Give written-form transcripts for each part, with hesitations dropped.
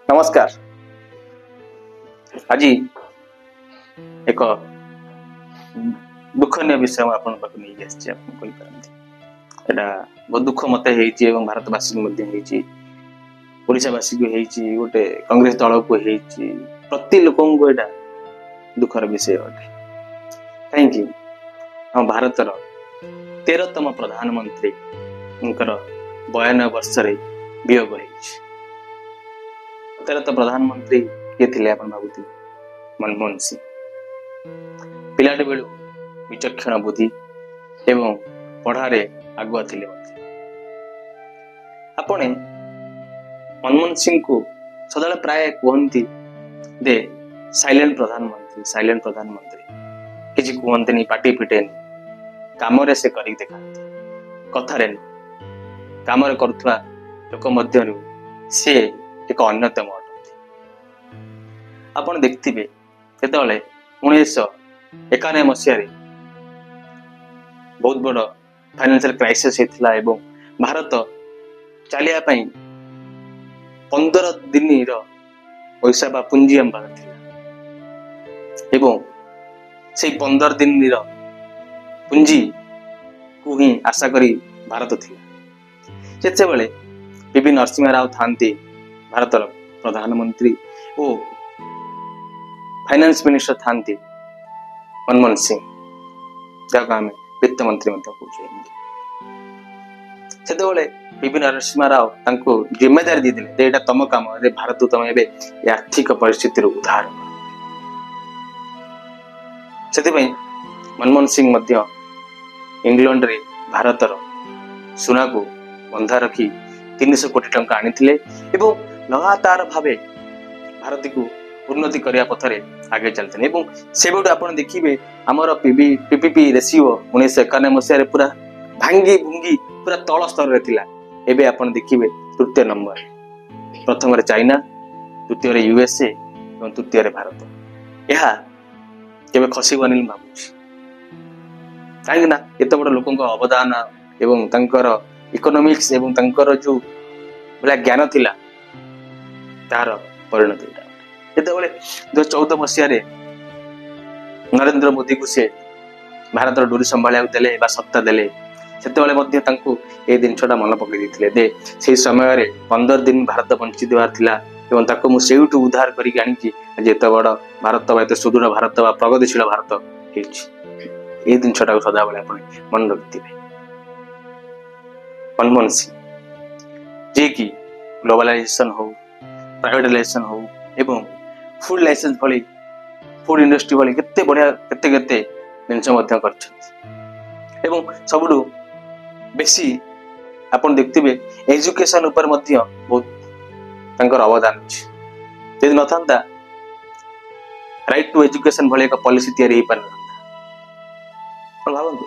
ନମସ୍କାର। ଆଜି ଏକ ଦୁଃଖନୀୟ ବିଷୟ ମୁଁ ଆପଣଙ୍କ ପାଖକୁ ନେଇକି ଆସିଛି। ଆପଣ କହିପାରନ୍ତି ଏଇଟା ବହୁତ ଦୁଃଖ ମତେ ହେଇଛି ଏବଂ ଭାରତବାସୀଙ୍କୁ ମଧ୍ୟ ହେଇଛି, ଓଡ଼ିଶାବାସୀକୁ ହେଇଛି, ଗୋଟେ କଂଗ୍ରେସ ଦଳକୁ ହେଇଛି, ପ୍ରତି ଲୋକଙ୍କୁ ଏଇଟା ଦୁଃଖର ବିଷୟ ଅଟେ। କାହିଁକି ଆମ ଭାରତର 13ତମ ପ୍ରଧାନମନ୍ତ୍ରୀଙ୍କର 92 ବର୍ଷରେ ବିୟୋଗ ହେଇଛି। 13ତମ ପ୍ରଧାନମନ୍ତ୍ରୀ କିଏ ଥିଲେ ଆପଣ ଭାବୁଥିବେ? ମନମୋହନ ସିଂ। ପିଲାଟି ବେଳୁ ବିଚକ୍ଷଣ ବୁଦ୍ଧି ଏବଂ ପଢାରେ ଆଗୁଆ ଥିଲେ ମଧ୍ୟ। ଆପଣ ମନମୋହନ ସିଂଙ୍କୁ ସଦାବେଳେ ପ୍ରାୟ କୁହନ୍ତି ଯେ ସାଇଲେଣ୍ଟ ପ୍ରଧାନମନ୍ତ୍ରୀ, ସାଇଲେଣ୍ଟ ପ୍ରଧାନମନ୍ତ୍ରୀ, କିଛି କୁହନ୍ତିନି, ପାଟି ଫିଟେନି, କାମରେ ସେ କରିକି ଦେଖାନ୍ତି, କଥାରେ ନୁହଁ। କାମରେ କରୁଥିବା ଲୋକ ମଧ୍ୟରୁ ସେ ଏକ ଅନ୍ୟତମ ଅଟନ୍ତି। ଆପଣ ଦେଖିଥିବେ ଯେତେବେଳେ 1991 ମସିହାରେ ବହୁତ ବଡ ଫାଇନାନ୍ସିଆଲ କ୍ରାଇସିସ୍ ହେଇଥିଲା ଏବଂ ଭାରତ ଚାଲିବା ପାଇଁ 15 ଦିନର ପଇସା ବା ପୁଞ୍ଜି ଆମ ପାଖରେ ଥିଲା ଏବଂ ସେଇ 15 ଦିନର ପୁଞ୍ଜିକୁ ହିଁ ଆଶା କରି ଭାରତ ଥିଲା। ସେତେବେଳେ ପିଭି ନରସିଂହା ରାଓ ଥାନ୍ତି ଭାରତର ପ୍ରଧାନମନ୍ତ୍ରୀ ଓ ଫାଇନାନ୍ସ ମିନିଷ୍ଟର ଥାନ୍ତି ମନମୋହନ ସିଂ, ଯାହାକୁ ଆମେ ବିତ୍ତମନ୍ତ୍ରୀ ମଧ୍ୟ କହୁଛୁ। ସେତେବେଳେ ପିଭି ନରସିଂହା ରାଓ ତାଙ୍କୁ ଜିମ୍ମେଦାରୀ ଦେଇଥିଲେ ଯେ ଏଇଟା ତମ କାମ, ଯେ ଭାରତକୁ ତମେ ଏବେ ଏ ଆର୍ଥିକ ପରିସ୍ଥିତିରୁ ଉଦ୍ଧାର କର। ସେଥିପାଇଁ ମନମୋହନ ସିଂ ମଧ୍ୟ ଇଂଲଣ୍ଡରେ ଭାରତର ସୁନାକୁ ବନ୍ଧା ରଖି 300 କୋଟି ଟଙ୍କା ଆଣିଥିଲେ ଏବଂ ଲଗାତାର ଭାବେ ଭାରତକୁ ଉନ୍ନତି କରିବା ପଥରେ ଆଗେଇ ଚାଲିଥିଲେ। ଏବଂ ସେବେଠୁ ଆପଣ ଦେଖିବେ ଆମର ପିପିପି ରେସିଓ 1991 ମସିହାରେ ପୁରା ଭାଙ୍ଗି ଭୁଙ୍ଗି ପୁରା ତଳ ସ୍ତରରେ ଥିଲା। ଏବେ ଆପଣ ଦେଖିବେ ତୃତୀୟ ନମ୍ବର, ପ୍ରଥମରେ ଚାଇନା, ଦ୍ୱିତୀୟରେ ୟୁଏସଏ ଏବଂ ତୃତୀୟରେ ଭାରତ। ଏହା କେବେ ଖସିବନି ମୁଁ ଭାବୁଛି, କାହିଁକି ନା ଏତେ ବଡ ଲୋକଙ୍କ ଅବଦାନ ଏବଂ ତାଙ୍କର ଇକୋନୋମିକ୍ସ ଏବଂ ତାଙ୍କର ଯୋଉ ଭଳିଆ ଜ୍ଞାନ ଥିଲା ତାହାର ପରିଣତି ଏଇଟା। ଯେତେବେଳେ 2014 ମସିହାରେ ନରେନ୍ଦ୍ର ମୋଦିକୁ ସେ ଭାରତର ଡୋରି ସମ୍ଭାଳିବାକୁ ଦେଲେ ବା ସତ୍ତା ଦେଲେ, ସେତେବେଳେ ମଧ୍ୟ ତାଙ୍କୁ ଏଇ ଜିନିଷଟା ମନେ ପକେଇ ଦେଇଥିଲେ ଯେ ସେଇ ସମୟରେ 15 ଦିନ ଭାରତ ବଞ୍ଚିଦେବାର ଥିଲା ଏବଂ ତାକୁ ମୁଁ ସେଇଠୁ ଉଦ୍ଧାର କରିକି ଆଣିକି ଆଜି ଏତେ ବଡ ଭାରତ ବା ଏତେ ସୁଦୃଢ ଭାରତ ବା ପ୍ରଗତିଶୀଳ ଭାରତ ହେଇଛି। ଏଇ ଜିନିଷଟାକୁ ସଦାବେଳେ ଆପଣ ମନେ ରଖିଥିବେ। ମନମୋହନ ସିଂ ଯିଏକି ଗ୍ଲୋବାଲାଇଜେସନ ହଉ, ପ୍ରାଇଭେଟାଇଜେସନ ହଉ ଏବଂ ଫୁଡ ଲାଇସେନ୍ସ ଭଳି, ଫୁଡ ଇଣ୍ଡଷ୍ଟ୍ରି ଭଳି କେତେ ବଢିଆ କେତେ କେତେ ଜିନିଷ ମଧ୍ୟ କରିଛନ୍ତି। ଏବଂ ସବୁଠୁ ବେଶୀ ଆପଣ ଦେଖିଥିବେ ଏଜୁକେସନ ଉପରେ ମଧ୍ୟ ବହୁତ ତାଙ୍କର ଅବଦାନ ଅଛି। ଯଦି ନଥାନ୍ତା ରାଇଟ୍ ଟୁ ଏଜୁକେସନ ଭଳି ଏକ ପଲିସି ତିଆରି ହେଇପାରିନଥାନ୍ତା। ଆପଣ ଭାବନ୍ତୁ,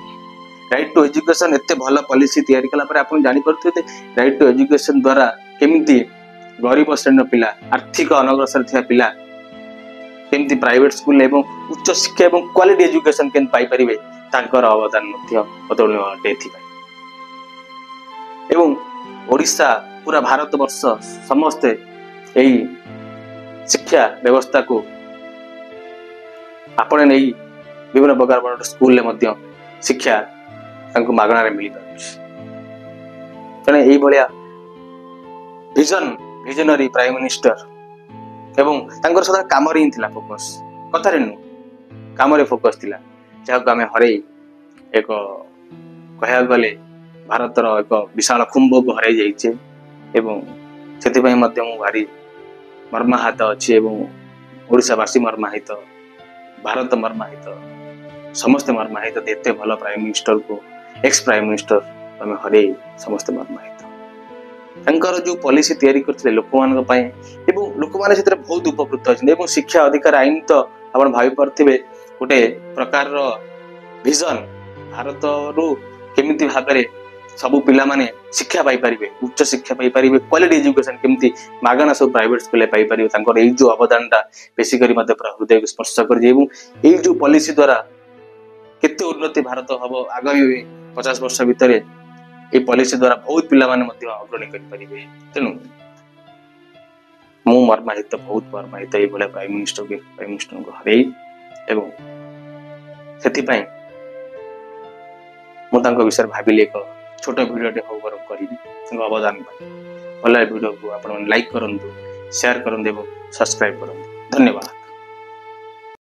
ରାଇଟ୍ ଟୁ ଏଜୁକେସନ ଏତେ ଭଲ ପଲିସି ତିଆରି କଲା ପରେ ଆପଣ ଜାଣିପାରୁଥିବେ ରାଇଟ୍ ଟୁ ଏଜୁକେସନ ଦ୍ୱାରା କେମିତି ଗରିବ ଶ୍ରେଣୀର ପିଲା, ଆର୍ଥିକ ଅନଗ୍ରସର ଥିବା ପିଲା କେମିତି ପ୍ରାଇଭେଟ ସ୍କୁଲ ଏବଂ ଉଚ୍ଚ ଶିକ୍ଷା ଏବଂ କ୍ୱାଲିଟି ଏଜୁକେସନ କେମିତି ପାଇପାରିବେ, ତାଙ୍କର ଅବଦାନ ମଧ୍ୟ ଅତୁଳନୀୟ ଅଟେ ଏଥିପାଇଁ। ଏବଂ ଓଡ଼ିଶା ପୁରା ଭାରତ ବର୍ଷ ସମସ୍ତେ ଏଇ ଶିକ୍ଷା ବ୍ୟବସ୍ଥାକୁ ଆପଣ ନେଇ ବିଭିନ୍ନ ପ୍ରକାର ବଡ଼ ସ୍କୁଲରେ ମଧ୍ୟ ଶିକ୍ଷା ତାଙ୍କୁ ମାଗଣାରେ ମିଳିପାରୁଛି। ତେଣୁ ଏଇଭଳିଆ ଭିଜନାରୀ ପ୍ରାଇମ ମିନିଷ୍ଟର ଏବଂ ତାଙ୍କର ସଦା କାମରେ ହିଁ ଥିଲା ଫୋକସ, କଥାରେ ନୁହଁ, କାମରେ ଫୋକସ ଥିଲା, ଯାହାକୁ ଆମେ ହରେଇ ଏକ କହିବାକୁ ଗଲେ ଭାରତର ଏକ ବିଶାଳ ଖୁମ୍ବକୁ ହରାଇ ଯାଇଛେ। ଏବଂ ସେଥିପାଇଁ ମଧ୍ୟ ମୁଁ ଭାରି ମର୍ମାହତ ଅଛି ଏବଂ ଓଡ଼ିଶାବାସୀ ମର୍ମାହିତ, ଭାରତ ମର୍ମାହିତ, ସମସ୍ତେ ମର୍ମାହିତ। ଏତେ ଭଲ ପ୍ରାଇମ ମିନିଷ୍ଟରକୁ, ଏକ୍ସ ପ୍ରାଇମ ମିନିଷ୍ଟର ଆମେ ହରେଇ ସମସ୍ତେ ମର୍ମାହିତ। ତାଙ୍କର ଯୋଉ ପଲିସି ତିଆରି କରିଥିଲେ ଲୋକମାନଙ୍କ ପାଇଁ ଏବଂ ଲୋକମାନେ ସେଥିରେ ବହୁତ ଉପକୃତ ଅଛନ୍ତି। ଏବଂ ଶିକ୍ଷା ଅଧିକାର ଆଇନ ତ ଆପଣ ଭାବି ପାରୁଥିବେ ଗୋଟେ ପ୍ରକାରର ଭିଜନ, ଭାରତରୁ କେମିତି ଭାବରେ ସବୁ ପିଲାମାନେ ଶିକ୍ଷା ପାଇପାରିବେ, ଉଚ୍ଚ ଶିକ୍ଷା ପାଇପାରିବେ, କ୍ୱାଲିଟି ଏଜୁକେସନ କେମିତି ମାଗଣା ସବୁ ପ୍ରାଇଭେଟ ସ୍କୁଲରେ ପାଇପାରିବେ। ତାଙ୍କର ଏଇ ଯୋଉ ଅବଦାନଟା ବେଶୀ କରି ମଧ୍ୟ ପୁରା ହୃଦୟକୁ ସ୍ପର୍ଶ କରିଛି। ଏବଂ ଏଇ ଯୋଉ ପଲିସି ଦ୍ୱାରା କେତେ ଉନ୍ନତି ଭାରତ ହବ ଆଗାମୀ 50 ବର୍ଷ ଭିତରେ, ଏଇ ପଲିସି ଦ୍ୱାରା ବହୁତ ପିଲାମାନେ ମଧ୍ୟ ଅଗ୍ରଣୀ କରିପାରିବେ। ତେଣୁ ମୁଁ ମର୍ମାହିତ, ବହୁତ ମର୍ମାହିତ ଏଇଭଳିଆ ପ୍ରାଇମ୍ ମିନିଷ୍ଟରଙ୍କୁ ହରେଇ। ଏବଂ ସେଥିପାଇଁ ମୁଁ ତାଙ୍କ ବିଷୟରେ ଭାବିଲି, ଏକ ଛୋଟ ଭିଡ଼ିଓଟେ ହଉ ବରଂ କରିବି ତାଙ୍କ ଅବଦାନ ପାଇଁ। ଭଲ ଭିଡ଼ିଓକୁ ଆପଣମାନେ ଲାଇକ୍ କରନ୍ତୁ, ସେୟାର କରନ୍ତୁ ଏବଂ ସବସ୍କ୍ରାଇବ୍ କରନ୍ତୁ। ଧନ୍ୟବାଦ।